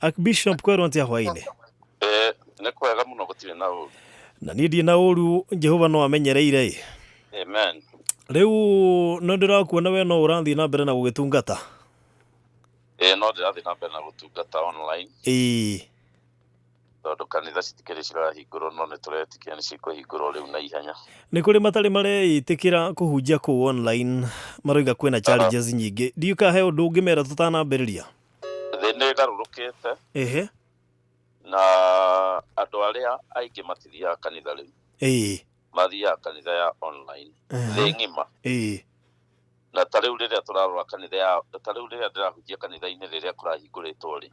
Archbishop kwerwo atĩa hwainĩ? Eh, nĩ kwega mũno gũtirĩ na ũru. Na niĩ ndirĩ na ũru Jehova no amenyereire ĩ. Amen. Rĩu no ndĩrakuona we no ũrathiĩ na mbere na gũgĩtungata. Ĩĩ no ndĩrathiĩ na mbere na gũtungata online Ĩĩ. tondũ kanitha citikĩrĩ cirahingũrwo no nĩ tũretĩkia nĩ cikũhingũrwo rĩu na ihenya. Nĩ kũrĩ matarĩ mareĩtĩkĩra kũhunjia kũu online maroiga kwĩna challenges nyingĩ. Ndiũĩ kana he ũndũ ũngĩmera tũtanambĩrĩria. Thĩ nĩ ĩgarũrũkĩte Ehe. na andũ arĩa aingĩ matithiaga kanitha rĩu Ĩĩ. mathiaga kanitha ya online thĩ ng'ima. Ĩĩ. Na ta rĩu rĩrĩa tũrarora kanitha ya ta rĩu rĩrĩa ndĩrahunjia kanitha-inĩ rĩrĩa kũrahingũrĩtwo rĩ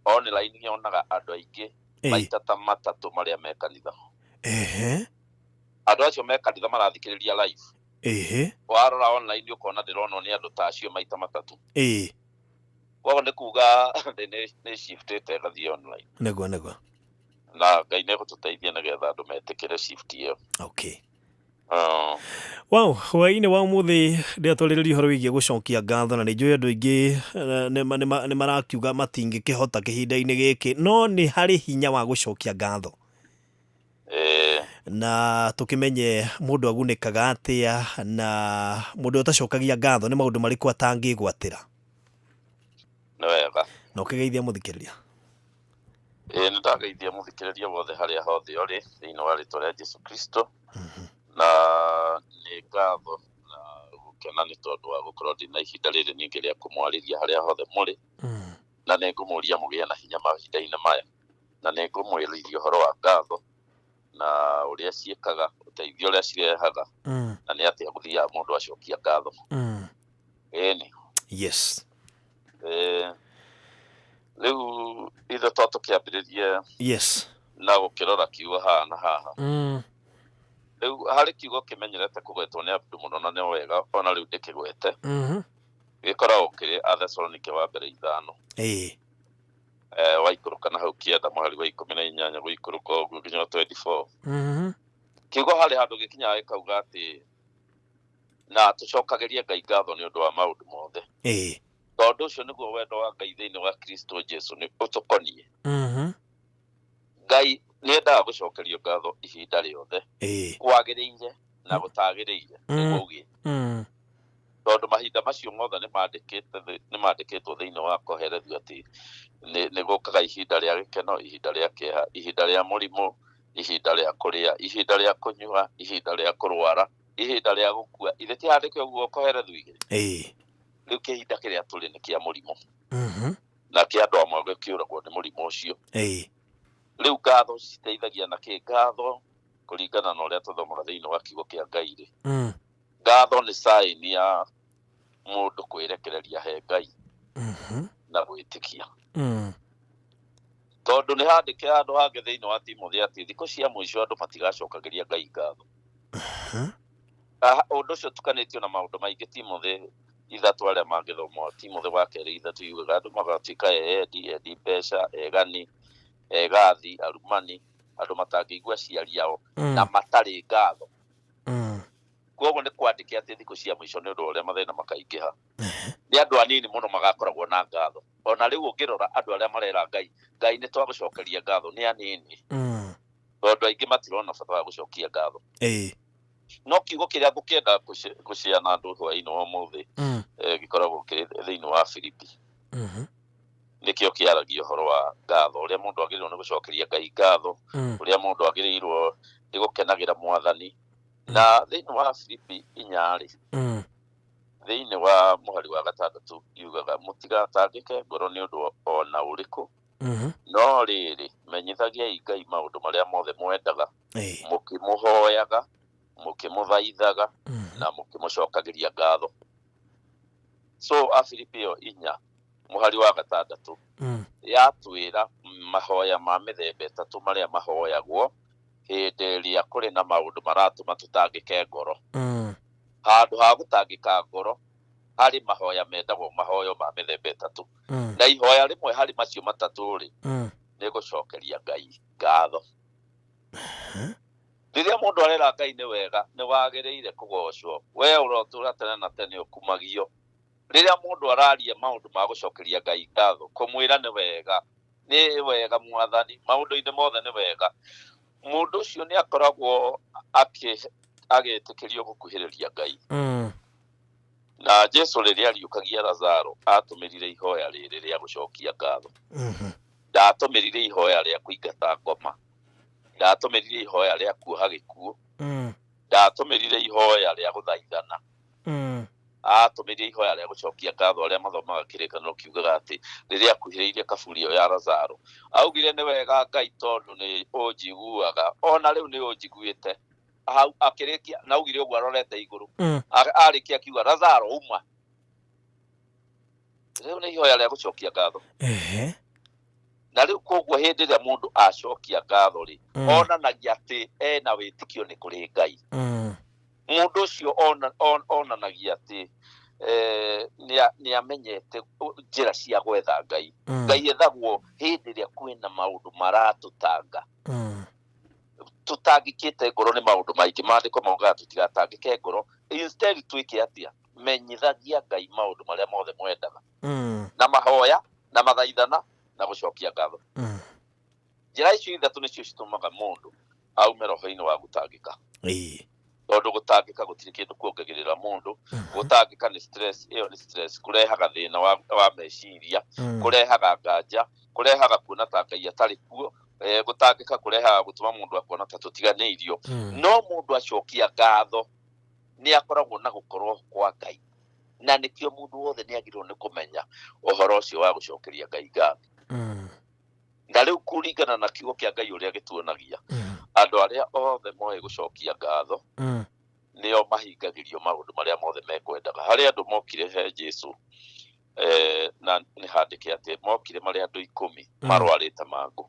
online yonaga andũ aingĩ Ĩĩ. maita ta matatũ marĩa me kanitha. Ehe. Andũ acio me kanitha marathikĩrĩria live. Ehe. Warora online ũkona ndĩronwo nĩ andũ ta acio maita matatũ. Ĩĩ. Koguo nĩ kuga thĩ nĩ shiftĩte ĩgathiĩ online. Nĩguo nĩguo. Na Ngai nĩ egũtũteithia nĩgetha andũ metĩkĩre shift ĩyo. Okay. Ah. Wow, hwainĩ wa ũmũthĩ ndĩratwarĩrĩria ũhoro wĩgiĩ gũcokia ngatho na nĩ njũĩ andũ aingĩ eh, nĩ nĩ nĩ marakiuga matingĩkĩhota kĩhinda-inĩ gĩkĩ no nĩ harĩ hinya wa gũcokia ngatho Eh, na tũkĩmenye mũndũ agunĩkaga atĩa na mũndũ ũtacokagia ngatho nĩ maũndũ marĩkũ atangĩgwatĩra nĩ wega. Na ũkĩgeithia mũthikĩrĩria. Ĩĩ nĩ ndageithia mũthikĩrĩria wothe harĩa hothe ũrĩ thĩinĩ wa rĩtwa rĩa Jesu Kristo na nĩ ngatho na gũkena nĩ tondũ wa gũkorwo ndĩ na ihinda rĩrĩ ningĩ rĩa kũmwarĩria harĩa hothe mũrĩ na nĩ ngũmũria mũgĩe na hinya mahinda-inĩ maya na nĩ ngũmwĩrĩria ũhoro wa ngatho na ũrĩa ciĩkaga, ũteithio ũrĩa cirehaga na nĩ atĩa gũthiaga mũndũ acokia ngatho. Ĩni. Yes. Eh, rĩu ithe to tũkĩambĩrĩrie Yes. na gũkĩrora kiugo haha na haha. Rĩu harĩ kiugo kĩmenyerete kũgwetwo nĩ andũ mũno na nĩ wega ona rĩu ndĩkĩgwete. Gĩkoragwo kĩrĩ Athesalonike wa mbere 5. Ĩĩ. Eh, waikũrũka na hau 9 mũhari wa 18 gũikũrũka ũguo nginya 24. Kiugo harĩ handũ gĩkinyaga gĩkauga atĩ na tũcokagĩrie Ngai ngatho nĩ ũndũ wa maũndũ mothe. Ĩĩ. Tondũ ũcio nĩguo wendo wa Ngai thĩinĩ wa Kristo Jesu nĩ ũtũkoniĩ. Ngai nĩ endaga gũcokerio ngatho ihinda rĩothe. Ĩĩ. Kwagĩrĩire na gũtagĩrĩire nĩguo ugĩte. Tondũ mahinda macio mothe nĩ mandĩkĩtwo thĩinĩ wa Kohelethu atĩ nĩ gũkaga ihinda rĩa gĩkeno, ihinda rĩa kĩeha, ihinda rĩa mũrimũ, ihinda rĩa kũrĩa, ihinda rĩa kũnyua, ihinda rĩa kũrwara, ihinda rĩa gũkua. Ithe ti handĩke ũguo Kohelethu 2? Ĩĩ. Rĩu kĩhinda kĩrĩa tũrĩ nĩ kĩa mũrimũ. Na kĩa andũ amwe gĩkĩũragwo nĩ mũrimũ ũcio. Ĩĩ. Rĩu ngatho citeithagia na kĩ? Ngatho kũringana na ũrĩa tũthomaga thĩinĩ wa kiugo kĩa Ngai rĩ. Ngatho nĩ sign ya mũndũ kwĩrekereria he Ngai na gwĩtĩkia. Tondũ nĩ handĩke handũ hangĩ thĩinĩ wa Timothy atĩ thikũ cia mũico andũ matigacokagĩria Ngai ngatho. Ũndũ ũcio ũtukanĩtio na maũndũ maingĩ Timothy 3 arĩa mangĩthomwo Timothy wa kerĩ 3 yugaga andũ magatuĩka eendi, endi mbeca, egani, egathi, arumani, andũ matangĩigua aciari ao na matarĩ ngatho. Koguo nĩ kwandĩke atĩ thikũ cia mũico nĩ ũndũ wa ũrĩa mathĩna makaingĩha. Nĩ andũ anini mũno magakoragwo na ngatho. Ona rĩu ũngĩrora andũ arĩa marera Ngai, Ngai nĩ twagũcokeria ngatho nĩ anini. Tondũ aingĩ matirona bata wa gũcokia ngatho. Ĩĩ. No kiugo kĩrĩa ngũkĩenda gũshare na andũ hwaĩ-inĩ wa ũmũthĩ, gĩkoragwo kĩrĩ thĩinĩ wa Filipi. Nĩkĩo kĩaragia ũhoro wa ngatho, ũrĩa mũndũ agĩrĩirwo nĩ gũcokeria Ngai ngatho, ũrĩa mũndũ agĩrĩirwo nĩ gũkenagĩra Mwathani. Na thĩinĩ wa Filipi 4 rĩ, thĩinĩ wa mũhari wa 6 yugaga mũtigatangĩke ngoro nĩ ũndũ ona ũrĩkũ, no rĩrĩ menyithagiai Ngai maũndũ marĩa mothe mwendaga, mũkĩmũhoyaga, mũkĩmũthaithaga, na mũkĩmũcokagĩria ngatho. So Afilipi ĩyo 4 mũhari wa 6 yatwĩra mahoya ma mĩthemba 3 marĩa mahoyagwo hĩndĩ ĩrĩa kũrĩ na maũndũ maratũma tũtangĩke ngoro. Handũ ha gũtangĩka ngoro harĩ mahoya mendagwo mahoyo ma mĩthemba 3. Na ihoya rĩmwe harĩ macio matatũ rĩ, nĩ gũcokeria Ngai ngatho. Rĩrĩa mũndũ arera Ngai nĩ wega, nĩ wagĩrĩire kũgocwo. We ũrotũra tene na tene ũkumagio. Rĩrĩa mũndũ araria maũndũ ma gũcokeria Ngai ngatho, kũmwĩra nĩ wega, nĩ wega Mwathani, maũndũ-inĩ mothe nĩ wega, mũndũ ũcio nĩ akoragwo agĩtĩkĩrio gũkuhĩrĩria Ngai. Na Jesu rĩrĩa ariũkagia Lazaro atũmĩrire ihoya rĩrĩ rĩa gũcokia ngatho. Ndatũmĩrire ihoya rĩa kũingata ngoma, ndatũmĩrire ihoya rĩa kuoha gĩkuũ, ndatũmĩrire ihoya rĩa gũthaithana, atũmĩrire ihoya rĩa gũcokia ngatho. Arĩa mathomaga Kĩrĩkanĩro kiugaga atĩ rĩrĩa akuhĩrĩirie kaburi ĩyo ya Lazaro, augire nĩ wega Ngai tondũ nĩ ũnjiguaga, ona rĩu nĩ ũnjiguĩte. Hau akĩrĩkia na augire ũguo arorete igũrũ. Arĩkia akiuga, "Lazaro, uma." Rĩu nĩ ihoya rĩa gũcokia ngatho. Na rĩu koguo hĩndĩ ĩrĩa mũndũ acokia ngatho rĩ, onanagia atĩ ena wĩtĩkio nĩ kũrĩ Ngai. Mũndũ ũcio onanagia atĩ nĩ amenyete njĩra cia gwetha Ngai. Ngai ethagwo hĩndĩ ĩrĩa kwĩna maũndũ maratũtanga, tũtangĩkĩte ngoro nĩ maũndũ maingĩ. Maandĩko maugaga tũtigatangĩke ngoro, instead twĩke atĩa? Menyithagia Ngai maũndũ marĩa mothe mwendaga na mahoya na mathaithana na gũcokia ngatho. Njĩra icio ithatũ nĩcio citũmaga mũndũ aume roho-inĩ wa gũtangĩka, tondũ gũtangĩka gũtirĩ kĩndũ kuongagĩrĩra mũndũ. Gũtangĩka nĩ stress, ĩyo nĩ stress, kũrehaga thĩna wa meciria, kũrehaga nganja, kũrehaga kuona ta Ngai atarĩ kuo. Gũtangĩka kũrehaga gũtũma mũndũ akona ta tũtiganĩirio. No mũndũ acokia ngatho nĩ akoragwo na gũkorwo kwa Ngai, na nĩkĩo mũndũ wothe nĩ agĩrĩirwo nĩ kũmenya ũhoro ũcio wa gũcokeria Ngai ngatho. Na rĩu kũringana na kiugo kĩa Ngai ũrĩa gĩtuonagia, andũ arĩa othe moĩ gũcokia ngatho nĩo mahingagĩrio maũndũ marĩa mothe mekwendaga. Harĩ andũ mokire he Jesu, na nĩ handĩke atĩ mokire marĩ andũ 10 marwarĩte mangũ.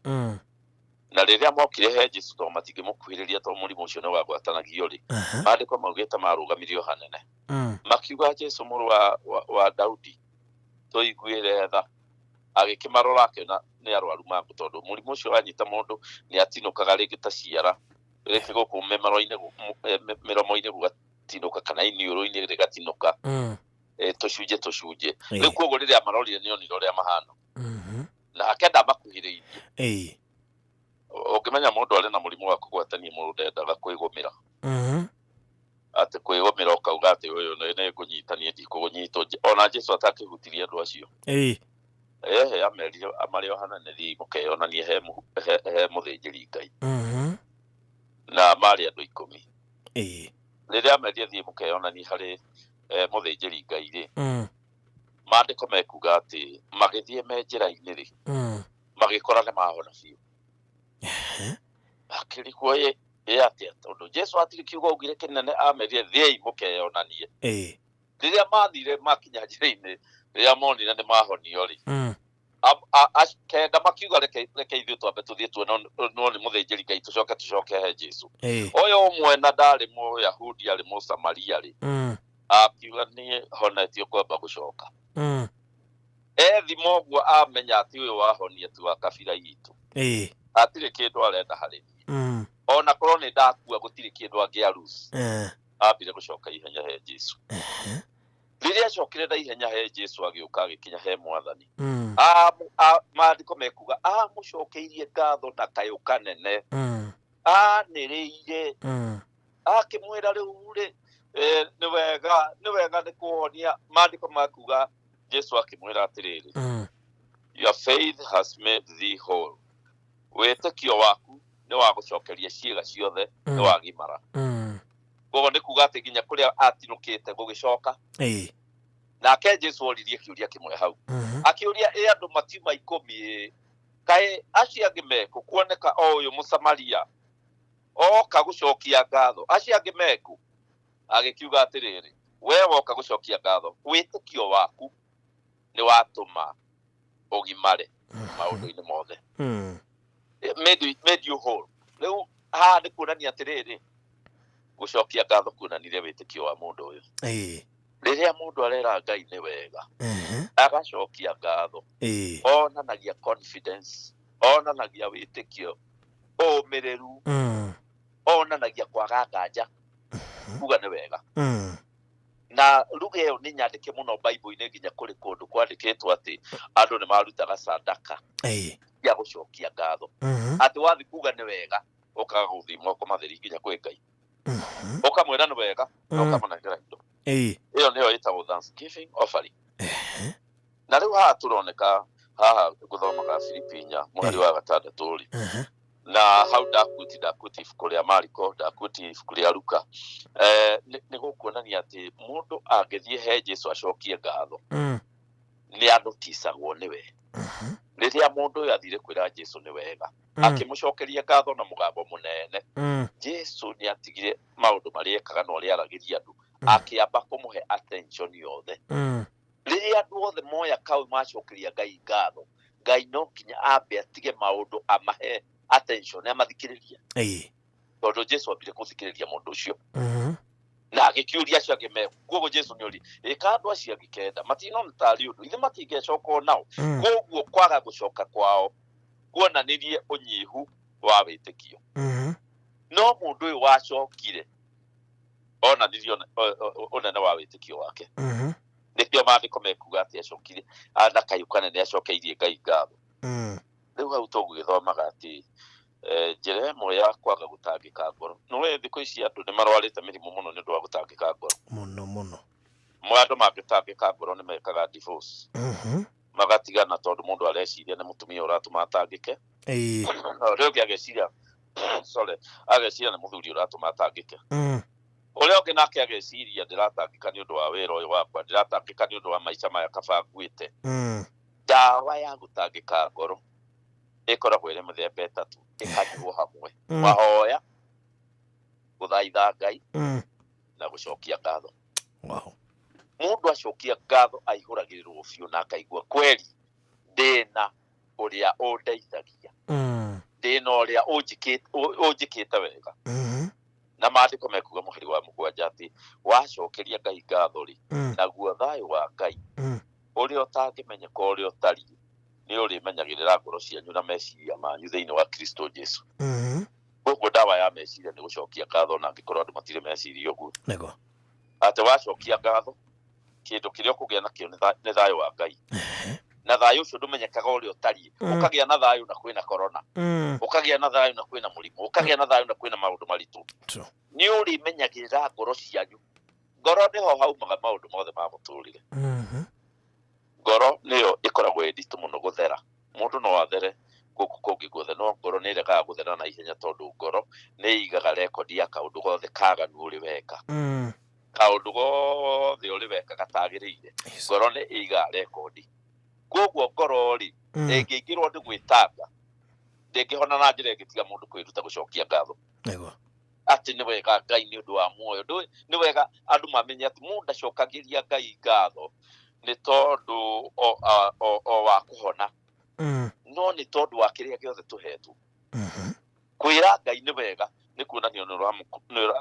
Na rĩrĩa mokire he Jesu, tondũ matingĩmũkuhĩrĩria tondũ mũrimũ ũcio nĩ wagwatanagio rĩ, maandĩko maugĩte marũgamirio hanene, makiuga, "Jesu, mũrũ wa Daudi, tũiguĩre tha." Agĩkĩmarora akĩona nĩ arwaru mangũ, tondũ mũrimũ ũcio wanyita mũndũ nĩ atinũkaga rĩngĩ ta ciara, rĩngĩ gũkũ mĩmero-inĩ, mĩromo-inĩ gũgatinũka kana iniũrũ-inĩ rĩgatinũka tũcunjĩ tũcunjĩ. Rĩu koguo rĩrĩa marorire nĩ onire ũrĩa mahana, na akenda makuhĩrĩirie. Ũngĩmenya mũndũ arĩ na mũrimũ wa kũgwatania, mũndũ ndendaga kwĩgũmĩra, atĩ kwĩgũmĩra ũkauga atĩ ũyũ nĩ ngũnyitania, ndikũnyitwo. Ona Jesu atakĩhutirie andũ acio, ehe, amerire marĩ o hanene, "Thiĩi mũkeyonanie he mũthĩnjĩri Ngai." Na marĩ andũ 10. Rĩrĩa amerire, "Thiĩi mũkeyonanie harĩ mũthĩnjĩri Ngai" rĩ, maandĩko mekuga atĩ magĩthiĩ me njĩra-inĩ rĩ, magĩkora nĩ mahona biũ. Akĩrigwo ĩ atĩa, tondũ Jesu hatirĩ kiugo augire kĩnene, amerire, "Thiĩi mũkeyonanie." Rĩrĩa mathire makinya njĩra-inĩ, rĩrĩa monire nĩ mahonio rĩ, 9 makiuga, "Reke ithuĩ twambe tũthiĩ tuone no nĩ mũthĩnjĩri Ngai, tũcoke tũcoke he Jesu." Ũyũ ũmwe na ndarĩ Mũyahudi, arĩ Mũsamaria rĩ, akiuga, "Niĩ honetio kwamba gũcoka." Ethima ũguo amenya atĩ ũyũ wahonia ti wa kabira itũ, hatirĩ kĩndũ arenda harĩ niĩ. Ona korwo nĩ ndakua gũtirĩ kĩndũ angĩaruci. Ambire gũcoka ihenya he Jesu. Rĩrĩa acokire na ihenya he Jesu, agĩũka agĩkinya he Mwathani, maandĩko mekuga amũcokeirie ngatho na kayũ kanene, anĩrĩire, akĩmwĩra, "Rĩu rĩ, nĩ wega, nĩ wega nĩ kũhonia." Maandĩko makuga Jesu akĩmwĩra atĩrĩrĩ, "Your faith has made thee whole." Wĩtĩkio waku nĩ wa gũcokeria ciĩga ciothe, nĩ wagimara. Koguo nĩ kuga atĩ nginya kũrĩa atinũkĩte gũgĩcoka. Nake Jesu oririe kĩũria kĩmwe hau, akĩũria, "Ĩ andũ matiuma 10 ĩ? Kaĩ acio angĩ mekũ? Kuoneka o ũyũ Mũsamaria oka gũcokia ngatho, acio angĩ mekũ?" Agĩkiuga atĩrĩrĩ, "We woka gũcokia ngatho, wĩtĩkio waku nĩ watũma ũgimare maũndũ-inĩ mothe." Made you whole. Rĩu haha nĩ kuonania atĩrĩrĩ, gũcokia ngatho kuonanirie wĩtĩkio wa mũndũ ũyũ. Rĩrĩa mũndũ arera Ngai nĩ wega, agacokia ngatho, onanagia confidence, onanagia wĩtĩkio, ũmĩrĩru, onanagia kwaga nganja, kuga nĩ wega. Na lugha ĩyo nĩ nyandĩke mũno Bible-inĩ, nginya kũrĩ kũndũ kwandĩkĩtwo atĩ andũ nĩ marutaga sadaka cia gũcokia ngatho. Atĩ wathiĩ kuga nĩ wega, ũkaga gũthiĩ moko matheri nginya kwĩ Ngai, ũkamwĩra nĩ wega na ũkamũnengera indo. Ĩyo nĩyo ĩtagwo thanksgiving offering. Na rĩu haha tũroneka haha ngũthomaga Filipi 4 mũhari wa 6 rĩ, na hau ndakuti ibuku rĩa Mariko, ndakuti ibuku rĩa Luka, nĩ gũkuonania atĩ mũndũ angĩthiĩ he Jesu acokie ngatho, nĩ anoticagwo nĩwe. Rĩrĩa mũndũ ũyũ athire kwĩra Jesu nĩ wega, akĩmũcokeria ngatho na mũgambo mũnene, Jesu nĩ atigire maũndũ marĩa ekaga na ũrĩa aragĩria andũ, akĩamba kũmũhe attention yothe. Rĩrĩa andũ othe moya kau macokeria Ngai ngatho, Ngai no nginya ambe atige maũndũ amahe attention, amathikĩrĩrie, tondũ Jesu ambire gũthikĩrĩria mũndũ ũcio na agĩkĩũria acio angĩ me koguo Jesu nĩ ori ĩka andũ acio angĩ kenda matinona tarĩ ũndũ ithe matingĩcoka onao. Koguo kwaga gũcoka kwao kuonanirie ũnyihu wa wĩtĩkio. No mũndũ ũyũ wacokire onanirie ũnene wa wĩtĩkio wake. Nĩkĩo maandĩko mekuga atĩ acokire na kayũ kanene acokeirie Ngai ngatho. Rĩu hau tũgũgĩthomaga atĩ njĩra ĩmwe ya kwaga gũtangĩka ngoro, nĩũĩ thikũ ici andũ nĩ marwarĩte mĩrimũ mũno nĩ ũndũ wa gũtangĩka ngoro. Mũno mũno. Andũ mangĩtangĩka ngoro nĩ mekaga divorce, magatigana, tondũ mũndũ areciria nĩ mũtumia ũratũma atangĩke, ũrĩa ũngĩ ageciria, sorry, ageciria nĩ mũthuri ũratũma atangĩke, ũrĩa ũngĩ nake ageciria ndĩratangĩka nĩ ũndũ wa wĩra ũyũ wakwa, ndĩratangĩka nĩ ũndũ wa maica maya kaba nguĩte. Ndawa ya gũtangĩka ngoro ĩkoragwo ĩrĩ mĩthemba ĩtatũ ĩkanyuo hamwe: mahoya, gũthaitha Ngai, na gũcokia ngatho. Mũndũ acokia ngatho aihũragĩrĩrwo biũ na akaigua kweri ndĩna ũrĩa ũndeithagia, ndĩna ũrĩa ũnjĩkĩte wega. Na maandĩko mekuga mũhari wa 7 atĩ wacokeria Ngai ngatho rĩ, naguo thayũ wa Ngai ũrĩa ũtangĩmenyeka ũrĩa ũtariĩ nĩ ũrĩmenyagĩrĩra ngoro cianyu na meciria manyu thĩinĩ wa Kristo Jesu. Koguo ndawa ya meciria nĩ gũcokia ngatho, na angĩkorwo andũ matirĩ meciria ũguo, atĩ wacokia ngatho, kĩndũ kĩrĩa ũkũgĩa nakĩo nĩ thayũ wa Ngai, na thayũ ũcio ndũmenyekaga ũrĩa ũtariĩ. Ũkagĩa na thayũ na kwĩna corona, ũkagĩa na thayũ na kwĩna mũrimũ, ũkagĩa na thayũ na kwĩna maũndũ maritũ. Nĩ ũrĩmenyagĩrĩra ngoro cianyu. Ngoro nĩho haumaga maũndũ mothe ma mũtũrĩre. Ngoro nĩyo ĩkoragwo ĩ nditũ mũno gũthera. Mũndũ no athere gũkũ kũngĩ guothe, no ngoro nĩ ĩregaga gũthera na ihenya, tondũ ngoro nĩ ĩigaga rekondi ya kaũndũ gothe kaganu ũrĩ weka, kaũndũ gothe ũrĩ weka gatagĩrĩire. Ngoro nĩ ĩigaga rekondi. Koguo ngoro rĩ, ĩngĩingĩrwo nĩ gwĩtanga, ndĩngĩhona na njĩra ĩngĩ tiga mũndũ kwĩruta gũcokia ngatho, atĩ nĩ wega Ngai nĩ ũndũ wa muoyo. Nĩ wega andũ mamenye atĩ mũndũ ndacokagĩria Ngai ngatho nĩ tondũ o wa kũhona, no nĩ tondũ wa kĩrĩa gĩothe tũhetwo. Kwĩra Ngai nĩ wega nĩ kuonania nĩ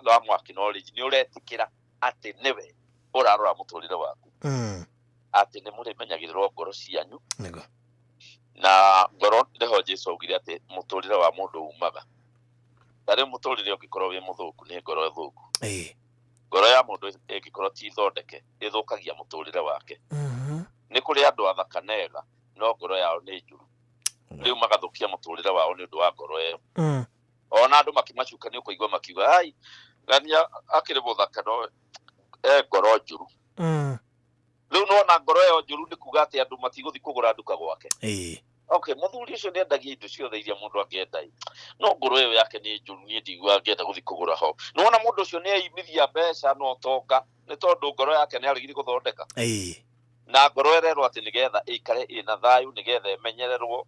ũramũ acknowledge, nĩ ũretĩkĩra atĩ nĩwe ũrarora mũtũrĩre waku, atĩ nĩ mũrĩmenyagĩrĩrwo ngoro cianyu. Na ngoro nĩho Jesu augire atĩ mũtũrĩre wa mũndũ umaga. Ta rĩu mũtũrĩre ũngĩkorwo wĩ mũthũku nĩ ngoro thũku. Ngoro ya mũndũ ĩngĩkorwo ti thondeke, ĩthũkagia mũtũrĩre wake. Nĩ kũrĩ andũ athaka nega, no ngoro yao nĩ njũru. Rĩu magathũkia mũtũrĩre wao nĩ ũndũ wa ngoro ĩyo. Ona andũ makĩmacuka nĩ ũkũigua makiuga, ai ngania akĩrĩ mũthaka no e ngoro njũru. Rĩu nĩwona ngoro ĩyo njũru nĩ kuga atĩ andũ matigũthiĩ kũgũra nduka gwake. Okay, mũthuri ũcio nĩ endagia indo ciothe iria mũndũ angĩenda, no ngoro ĩyo yake nĩ njũru, niĩ ndiguaga ngĩenda gũthiĩ kũgũra ho. Nĩwona mũndũ ũcio nĩ eimithia mbeca na ũtonga nĩ tondũ ngoro yake nĩ aregire gũthondeka. Na ngoro ĩrerwo atĩ nĩgetha ĩikare ĩna thayũ, nĩgetha ĩmenyererwo,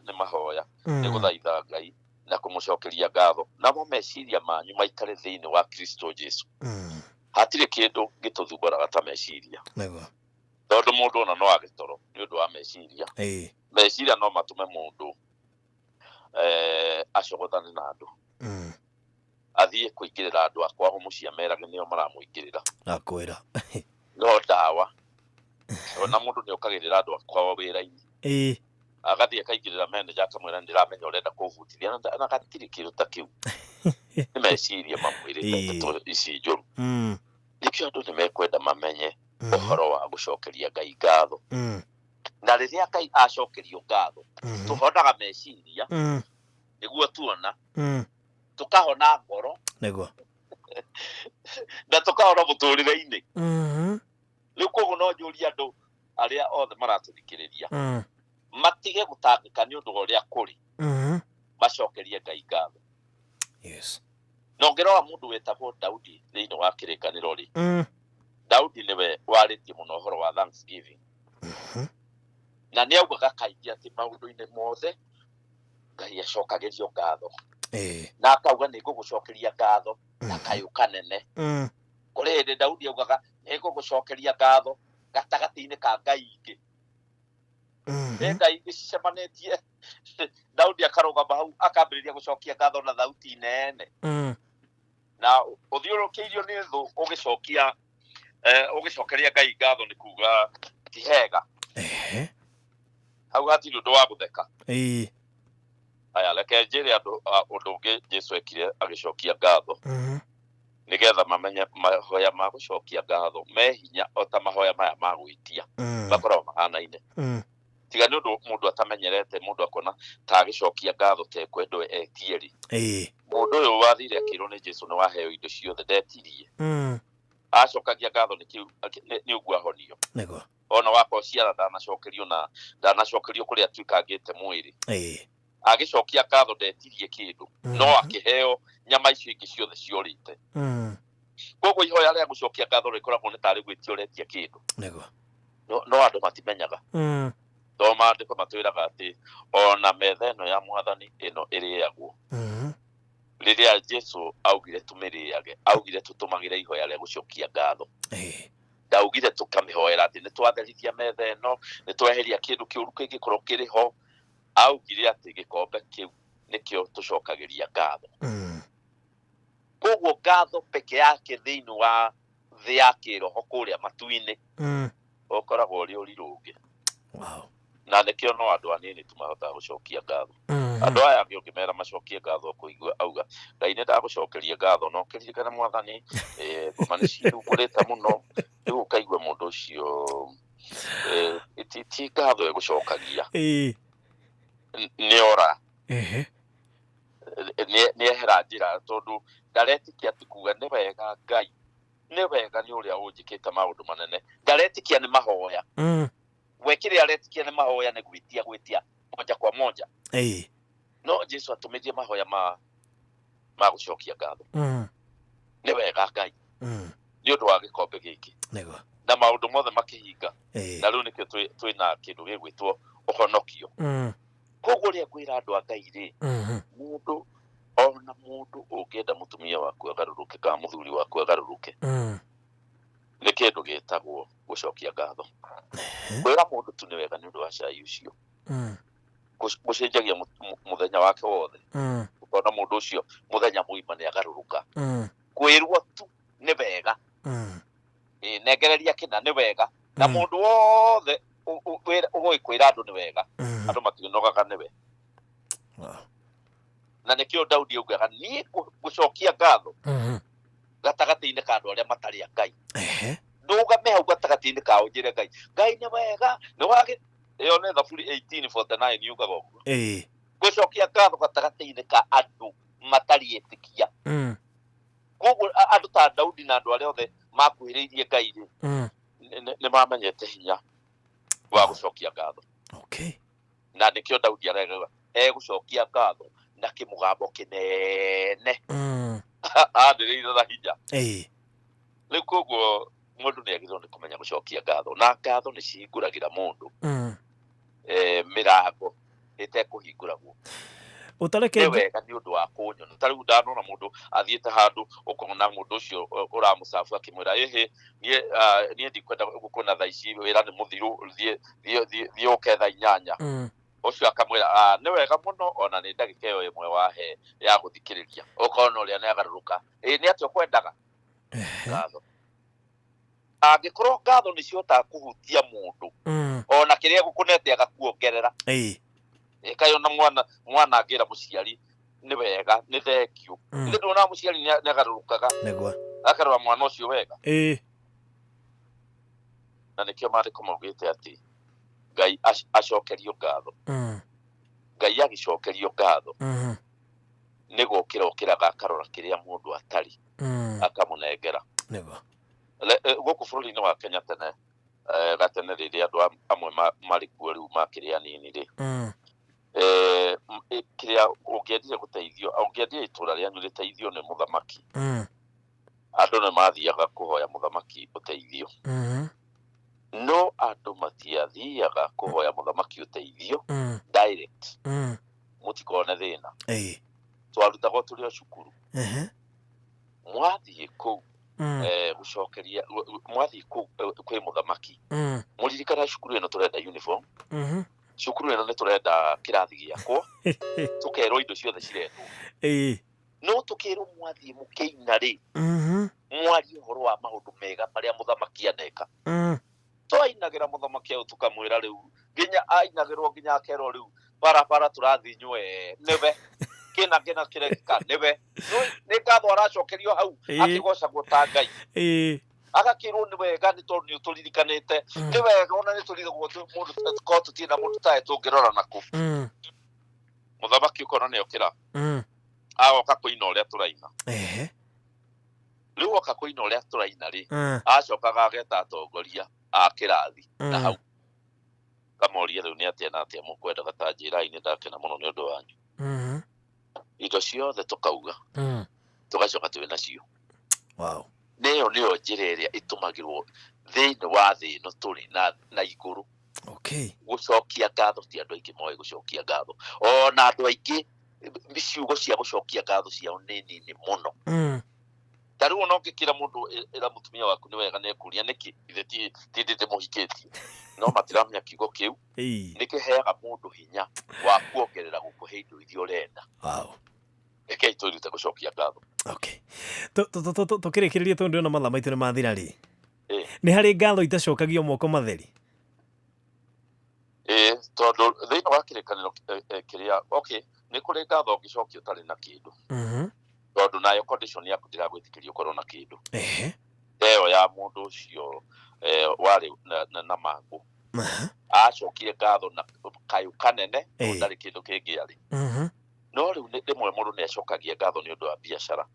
nĩ mahoya, nĩ gũthaitha Ngai na kũmũcokeria ngatho, namo meciria manyu maikare thĩinĩ wa Kristo Jesu. Hatirĩ kĩndũ gĩtũthumbũraga ta meciria, tondũ mũndũ ona no age toro nĩ ũndũ wa meciria. Meciria no matũme mũndũ acogothane na andũ, athiĩ kũingĩrĩra andũ a kwao mũciĩ amerage nĩo maramũingĩrĩra. Nakwĩra. No ndawa ona mũndũ nĩ okagĩrĩra andũ a kwao wĩra-inĩ, agathiĩ akaingĩrĩra manager akamwĩra ndĩramenya ũrenda kũhutithia, na gatirĩ kĩndũ ta kĩu, nĩ meciria mamwĩrĩte ndeto ici njũru. Nĩkĩo Nĩkĩo andũ nĩ mekwenda mamenye ũhoro wa gũcokeria Ngai ngatho. Na rĩrĩa Ngai acokerio ngatho, tũhonaga meciria, nĩguo tuona, tũkahona ngoro, Nĩguo. Na tũkahona mũtũrĩre-inĩ. Rĩu koguo no njũrie andũ arĩa othe maratũthikĩrĩria matige gũtangĩka nĩ ũndũ wa ũrĩa kũrĩ, macokerie Ngai ngatho. Na ũngĩrora mũndũ wetagwo Daudi thĩinĩ wa Kĩrĩkanĩro rĩ, Daudi nĩwe warĩtie mũno ũhoro wa thanksgiving, na nĩ augaga kaingĩ atĩ maũndũ-inĩ mothe Ngai acokagĩrio ngatho, na akauga, "Nĩ ngũgũcokeria ngatho na kayũ kanene." Kũrĩ hĩndĩ Daudi augaga, "Nĩ ngũgũcokeria ngatho gatagatĩ-inĩ ka ngai ingĩ." Nĩ ngai ingĩ cicemanĩtie, Daudi akarũgama hau akambĩrĩria gũcokia ngatho na thauti nene, na ũthiũrũrũkĩirio nĩ thũ, ũgĩcokia ũgĩcokeria Ngai ngatho nĩ kuga ti hega. Hau hatirĩ ũndũ wa gũtheka. Aya, reke njĩre andũ ũndũ ũngĩ Jesu ekire agĩcokia ngatho, nĩgetha mamenye mahoya ma gũcokia ngatho me hinya o ta mahoya maya ma gwĩtia. Makoragwo mahanaine, tiga nĩ ũndũ mũndũ atamenyerete, mũndũ akona ta agĩcokia ngatho tekwendwo etie rĩ. Mũndũ ũyũ wathire akĩrwo nĩ Jesu nĩ waheo indo ciothe ndetirie. Acokagia ngatho nĩ kĩu nĩ ũguo ahonio. Ona wakorwo ciara ndanacokerio na ndanacokerio kũrĩa atuĩkangĩte mwĩrĩ, agĩcokia ngatho ndetirie kĩndũ, no akĩheo nyama icio ingĩ ciothe ciorĩte. Koguo ihoya rĩa gũcokia ngatho rĩkoragwo nĩ tarĩ gwĩtia ũretia kĩndũ. No andũ matimenyaga, to maandĩko matwĩraga atĩ ona metha ĩno ya Mwathani ĩno ĩrĩagwo, rĩrĩa Jesu augire tũmĩrĩage, augire tũtũmagĩre ihoya rĩa gũcokia ngatho. Ndaugire tũkamĩhoera atĩ nĩ twatherithia metha ĩno, nĩ tweheria kĩndũ kĩũru kĩngĩkorwo kĩrĩ ho. Augire atĩ gĩkombe kĩu nĩkĩo tũcokagĩria ngatho. Koguo ngatho peke yake thĩinĩ wa thĩ ya kĩroho kũrĩa matu-inĩ ũkoragwo ũrĩ ũrirũ ũngĩ. Na nĩkĩo no andũ anini tu mahotaga gũcokia ngatho. Andũ aya angĩ ũngĩmera macokie ngatho, kũigua auga, "Ngai, nĩ ndagũcokeria ngatho, no kĩririkane Mwathani, ngoma nĩ cithumbũrĩte mũno." Rĩu ũkaigua mũndũ ũcio ti ngatho egũcokagia. Nĩ ora, nĩ ehera njĩra, tondũ ndaretĩkia atĩ kuga nĩ wega, Ngai nĩ wega nĩ ũrĩa ũnjĩkĩte maũndũ manene. Ndaretĩkia nĩ mahoya. We kĩrĩa aretĩkia nĩ mahoya, nĩ gwĩtia, gwĩtia moja kwa moja. No Jesu atũmĩrie mahoya ma gũcokia ngatho, nĩ wega Ngai, nĩ ũndũ wa gĩkombe gĩkĩ, na maũndũ mothe makĩhinga. Na rĩu nĩkĩo twĩna kĩndũ gĩgwĩtwo ũhonokio. Koguo ũrĩa ngwĩra andũ a Ngai rĩ, mũndũ ona mũndũ ũngĩenda mũtumia waku agarũrũke kana mũthuri waku agarũrũke, nĩ kĩndũ gĩtagwo gũcokia ngatho. Kwĩra mũndũ tu nĩ wega nĩ ũndũ wa cai ũcio, gũcenjagia mũthenya wake wothe. Ũkona mũndũ ũcio mũthenya mũgima nĩ agarũrũka. Kwĩrwo tu nĩ wega, nengereria kĩna nĩ wega, na mũndũ wothe ũgũgĩkwĩra andũ nĩ wega, andũ matinogaga nĩwe. Na nĩkĩo Daudi augaga, "Niĩ ngũcokia ngatho gatagatĩ-inĩ ka andũ arĩa matarĩ a Ngai, ndũgame hau gatagatĩ-inĩ kao njĩre Ngai, Ngai nĩ wega, nĩ wagĩ." Ĩyo nĩ Thaburi 18:49 yugaga ũguo, ngũcokia ngatho gatagatĩ-inĩ ka andũ matarĩ etĩkia. Koguo andũ ta Daudi na andũ arĩa othe makuhĩrĩirie Ngai rĩ, nĩ mamenyete hinya wa gũcokia ngatho. Na nĩkĩo Daudi arauga egũcokia ngatho na kĩmũgambo kĩnene, anĩrĩire na hinya. Rĩu koguo mũndũ nĩ agĩrĩirwo nĩ kũmenya gũcokia ngatho, na ngatho nĩ cihingũragĩra mũndũ mĩrango ĩtekũhingũragwo. Ũtareke nĩ wega nĩ ũndũ wa kũnyona. Ta rĩu ndanona mũndũ athiĩte handũ, ũkona mũndũ ũcio ũramũcabu akĩmwĩra, "Ĩhĩ, niĩ niĩ ndikwenda gũkuona thaa ici, wĩra nĩ mũthiru, thiĩ thiĩ thiĩ thiĩ ũke thaa 8." Ũcio akamwĩra, "Ah, nĩ wega mũno, ona nĩ ndagĩka ĩyo ĩmwe wahe ya gũthikĩrĩria." Ũkona ũrĩa nĩ agarũrũka. Ĩ nĩ atĩa ũkwendaga? Ngatho. Angĩkorwo ngatho nĩ cihotaga kũhutia mũndũ, ona kĩrĩa gũkũnete agakuongerera. Kaĩ ona mwana angĩra mũciari nĩ wega, nĩ thengiũ, ithe nduonaga mũciari nĩ agarũrũkaga, akarora mwana ũcio wega. Na nĩkĩo maandĩko maugĩte atĩ Ngai acokerio ngatho. Ngai agĩcokerio ngatho nĩ gũkĩra ũkĩraga akarora kĩrĩa mũndũ atarĩ akamũnengera. Nĩguo. Gũkũ bũrũri-inĩ wa Kenya tene, gatene rĩrĩa andũ amwe marĩ kuo rĩu makĩrĩ anini rĩ, kĩrĩa ũngĩendire gũteithio, ũngĩendire itũra rĩanyu rĩteithio nĩ mũthamaki, andũ nĩ mathiaga kũhoya mũthamaki ũteithio. No andũ matiathiaga kũhoya mũthamaki ũteithio direct, mũtikone thĩna. Twarutagwo tũrĩ o cukuru. Mwathiĩ kũu gũcokeria, mwathiĩ kũu kwĩ mũthamaki, mũririkana cukuru ĩno tũrenda uniform, cukuru ĩno nĩ tũrenda kĩrathi gĩakwo, tũkerwo indo ciothe cirendwo. No tũkĩrwo mwathiĩ mũkĩina rĩ, mwarie ũhoro wa maũndũ mega marĩa mũthamaki aneka. Twainagĩra mũthamaki au tũkamwĩra rĩu nginya ainagĩrwo nginya akerwo rĩu barabara tũrathiĩ nywe nĩwe kĩna kĩna kĩrekĩka nĩwe. Nĩ ngatho aracokerio hau akĩgocagwo ta Ngai. Agakĩrwo nĩ wega nĩ tondũ nĩ ũtũririkanĩte. Nĩ wega ona nĩ tũrigagwo mũndũ korwo tũtirĩ na mũndũ tawe tũngĩrora nakũ. Mũthamaki ũkona nĩ okĩra. Agoka kũina ũrĩa tũraina. Rĩu oka kũina ũrĩa tũraina rĩ, acokaga ageta atongoria a kĩrathi na hau kamoria rĩu nĩ atĩa na atĩa mũkwendaga, ta njĩrai nĩ ndakena mũno nĩ ũndũ wanyu. Indo ciothe tũkauga, tũgacoka twĩ nacio. Nĩyo nĩyo njĩra ĩrĩa ĩtũmagĩrwo thĩinĩ wa thĩ ĩno tũrĩ na igũrũ. Gũcokia ngatho ti andũ aingĩ moĩ gũcokia ngatho. Ona andũ aingĩ ciugo cia gũcokia ngatho ciao nĩ nini mũno. Ta rĩu ona ũngĩkĩra mũndũ ĩra mũtumia waku nĩ wega nĩ ekũria nĩkĩ, ithe ti ndĩ ndĩmũhikĩtie. No matiramenya kiugo kĩu nĩ kĩheaga mũndũ hinya wa kuongerera gũkũhe indo iria ũrenda. Rekei twĩrute gũcokia ngatho. Tũkĩrĩkĩrĩria tondũ ndĩrona mathaa maitũ nĩ mathira rĩ. Nĩ harĩ ngatho itacokagio moko matheri? Tondũ thĩinĩ wa kĩrĩkanĩro kĩrĩa, okay, nĩ kũrĩ ngatho ũngĩcokia ũtarĩ na kĩndũ. Tondũ nayo condition yaku ndĩragwĩtĩkĩria ũkorwo na kĩndũ. Ĩyo ya mũndũ ũcio warĩ na mangũ. Acokire ngatho na kayũ kanene, no ndarĩ kĩndũ kĩngĩ arĩ. No rĩu rĩmwe mũndũ nĩ acokagia ngatho nĩ ũndũ wa biacara.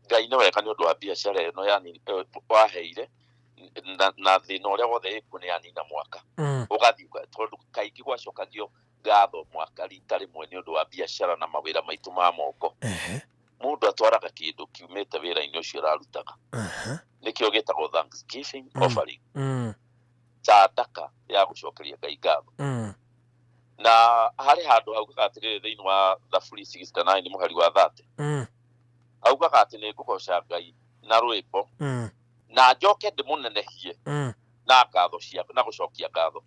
Ngai nĩ wega nĩ ũndũ wa biacara ĩno waheire, na thĩna ũrĩa wothe ĩkuo nĩ yanina mwaka. Ũgathiĩ tondũ kaingĩ gwacokagio ngatho mwaka rita rĩmwe nĩ ũndũ wa biacara na mawĩra maitũ ma moko. Mũndũ atwaraga kĩndũ kiumĩte wĩra-inĩ ũcio ararutaga. Nĩkĩo gĩtagwo thanksgiving offering. Sadaka ya gũcokeria Ngai ngatho. Na harĩ handũ haugaga atĩrĩrĩ thĩinĩ wa Thaburi 69 mũhari wa 30. Haugaga atĩ nĩ ngũgoca Ngai na rwĩmbo. Na njoke ndĩmũnenehie na ngatho cia, na gũcokia ngatho.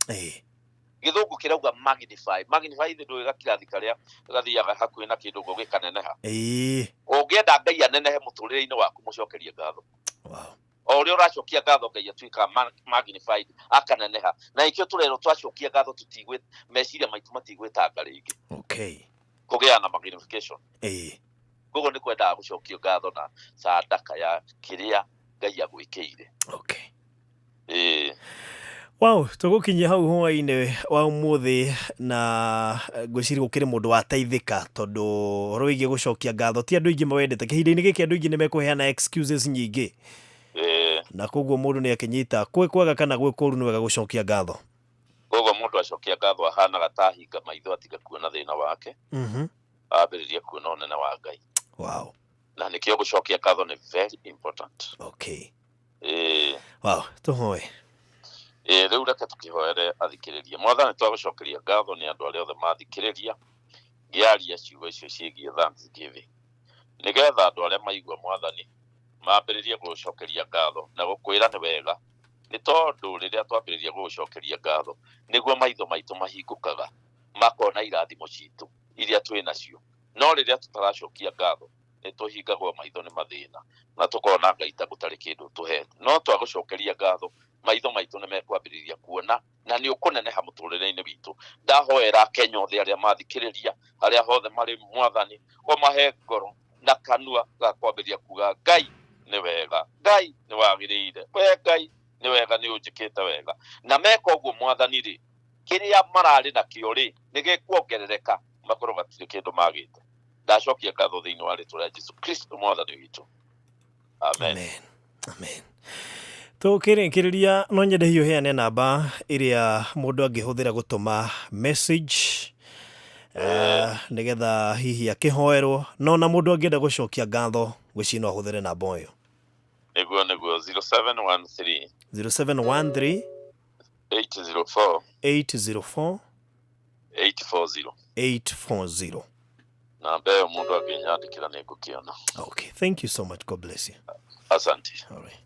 Gĩthũngũ kĩrauga magnify. Magnify ithe ndũĩ gakirathi karĩa gathiaga hakuhĩ na kĩndũ ũguo gĩkaneneha. Ũngĩenda Ngai anenehe mũtũrĩre-inĩ waku, mũcokerie ngatho. O ũrĩa ũracokia ngatho, Ngai atuĩkaga magnified, akaneneha. Na nĩkĩo tũrerwo twacokia ngatho meciria maitũ matigwĩtanga rĩngĩ. Kũgĩa na magnification. Koguo nĩ kwendaga gũcokio ngatho na sadaka ya kĩrĩa Ngai agwĩkĩire. Wow, tũgũkinyia hau hwaĩ-inĩ wa ũmũthĩ na ngwĩciria gũkĩrĩ mũndũ wateithĩka tondũ ũhoro wĩgiĩ gũcokia ngatho ti andũ aingĩ mawendete. Kĩhinda-inĩ gĩkĩ andũ aingĩ nĩ mekũheana excuses nyingĩ. Na koguo mũndũ nĩ akĩnyita kwĩ kwega kana gwĩ kũũru nĩ wega gũcokia ngatho. Koguo mũndũ acokia ngatho ahanaga ta ahinga maitho atiga kuona thĩna wake. Ambĩrĩria kuona ũnene wa Ngai. Na nĩkĩo gũcokia ngatho nĩ very important. Wow, tũhoe. Rĩu reke tũkĩhoere athikĩrĩria. Mwathani, twagũcokeria ngatho nĩ andũ arĩa othe mathikĩrĩria ngĩaria ciugo icio ciĩgiĩ thanksgiving. Nĩgetha andũ arĩa maigua Mwathani mambĩrĩrie gũgũcokeria ngatho na gũkwĩra nĩ wega, nĩ tondũ rĩrĩa twambĩrĩria gũgũcokeria ngatho nĩguo maitho maitũ mahingũkaga makona irathimo citũ iria twĩ nacio. No rĩrĩa tũtaracokia ngatho nĩ tũhingagwo maitho nĩ mathĩna na tũkona Ngai ta gũtarĩ kĩndũ tũhete. No twagũcokeria ngatho maitho maitũ nĩ mekwambĩrĩria kuona na nĩ ũkũneneha mũtũrĩre-inĩ witũ. Ndahoera Kenya othe arĩa mathikĩrĩria arĩa hothe marĩ Mwathani, ũmahe ngoro na kanua ga kwambĩrĩria kuga Ngai nĩ wega, Ngai nĩ wagĩrĩire, we Ngai Nĩ wega, nĩ ũnjĩkĩte wega. Na meka ũguo Mwathani rĩ, kĩrĩa mararĩ nakĩo rĩ, nĩ gĩkuongerereka, makorwo gatirĩ kĩndũ magĩte. Ndacokia ngatho thĩinĩ wa rĩtwa rĩa Jesu Kristo Mwathani witũ, amen. Amen, amen. Tũkĩrĩkĩrĩria, no nyende hihi ũheane namba ĩrĩa mũndũ angĩhũthĩra gũtũma message nĩgetha hihi akĩhoerwo, no na mũndũ angĩenda gũcokia ngatho, gwĩciria no ahũthĩre namba ĩyo. Nĩguo, 0713 0713 804 804 840. 840. Namba ĩyo mũndũ angĩnyandĩkĩra nĩ ngũkĩona. Okay, thank you so much. God bless you. Asante. All right.